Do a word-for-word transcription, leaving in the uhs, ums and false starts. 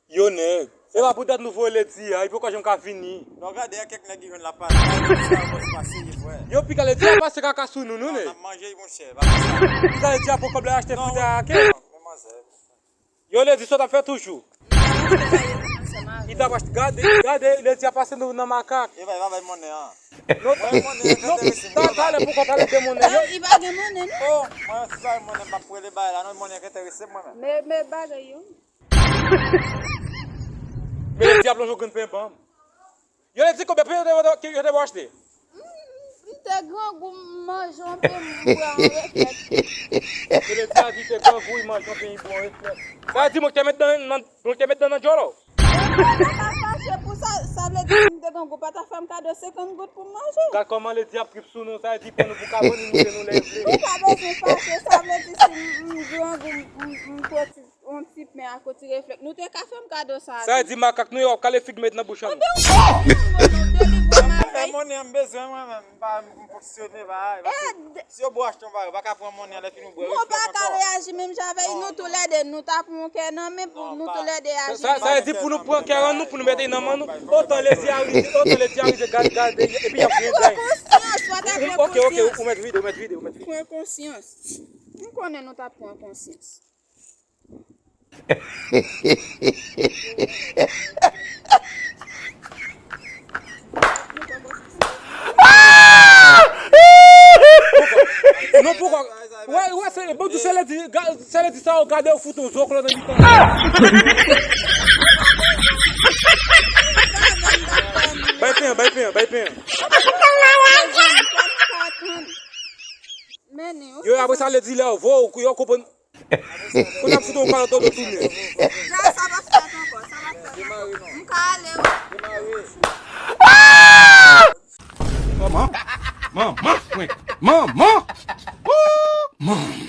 Yo nèg, se pa pou dat nou voye Lady a, li poko janm ka vini. Non, gade, gen kèk nèg ki jwenn la pase. Sa yo pase, frè. Yo piga Lady a pase kaka sou nou, nou, nèg. N ap manje, monchè, pa konsa. Piga Lady a pran kòb la achte fritay a kè. Non, men manzè. Yo, Lady, sa w t ap fè toujou? Li t ap achte, gade, gade, Lady a pase nou nan makak. E bay, pa bay monnen an. Non, non, ta, talè pou kò pale de monnen yo. Ah, li pa gen monnen, non? Oh, mwen, si bay monnen, m ap rele bay la, non, monnen ki enterese mwen menm. Men, men bagay yo. Men Lady ap lonje yon grenn pen ban m. Yo, Lady, konbyen pen yo te, yo te, yo te ba w achte? M, m te grangou, m manje yon pen, m pran yon reflèks. Yo, Lady a di te grangou, li manje yon pen, li pran yon reflèks. Sa di mwen ki te met dan nan, mwen ki te met dan nan djòlò. Mwen pa ta fache pou sa, sa vle di si m te grangou, pa ta fè m kado senkant goud pou m manje. Gad kòman Lady ap trip sou nou, sa di pran nou pou kabòn, li moute nou lè l vle. Ou pa bezwen fache, sa vle di si m, m grangou, m, m, m pran ti, yon ti pen ak yon ti reflèks. Nou te ka fè m kado sa tou. Sa di makak nou yo ap kale fig met nan bouch an nou. Ebyen, ou pa konprann mwen, non, delivre m avèk. Monnen an m bezwen mwen menm, m pa, m fonksyone, pa, paske si yo ba w achte yon bagay, ou pa ka pran monnen an lè fini ou bwè reflèks ankò. Mwen pa ka reyaji menm jan avèk nou toulède, nou ta pran yon kè nan men pou nou toulède aji menm jan. Sa, sa vle di pou nou pran kè an nou, pou nou mete nan men nou, otan Lady a rive, otan Lady a rive, gade, gade, epi y ap vin dèyè. Pran konsyans, ou ta pran konsyans. Ok, ok, ou mèt vide, ou mèt vide, ou mèt vide. Pran konsyans. M konnen nou ta pran konsyans. Non, poukò? Wè, wè, se, bon, se Lady, ga-, se Lady sa yo gade yo fout yon zoklo nan mitan. Bay pen an, bay pen an, bay pen an. Yo, apre sa, Lady lè yo vo, yo konprann. Kounye a m fout yon kalòt nan do tounen. Sa, sa p ap fèt ankò, sa p ap fèt ankò. M ka ale, wi. Manman, manman, frenk, manman, woo, manman.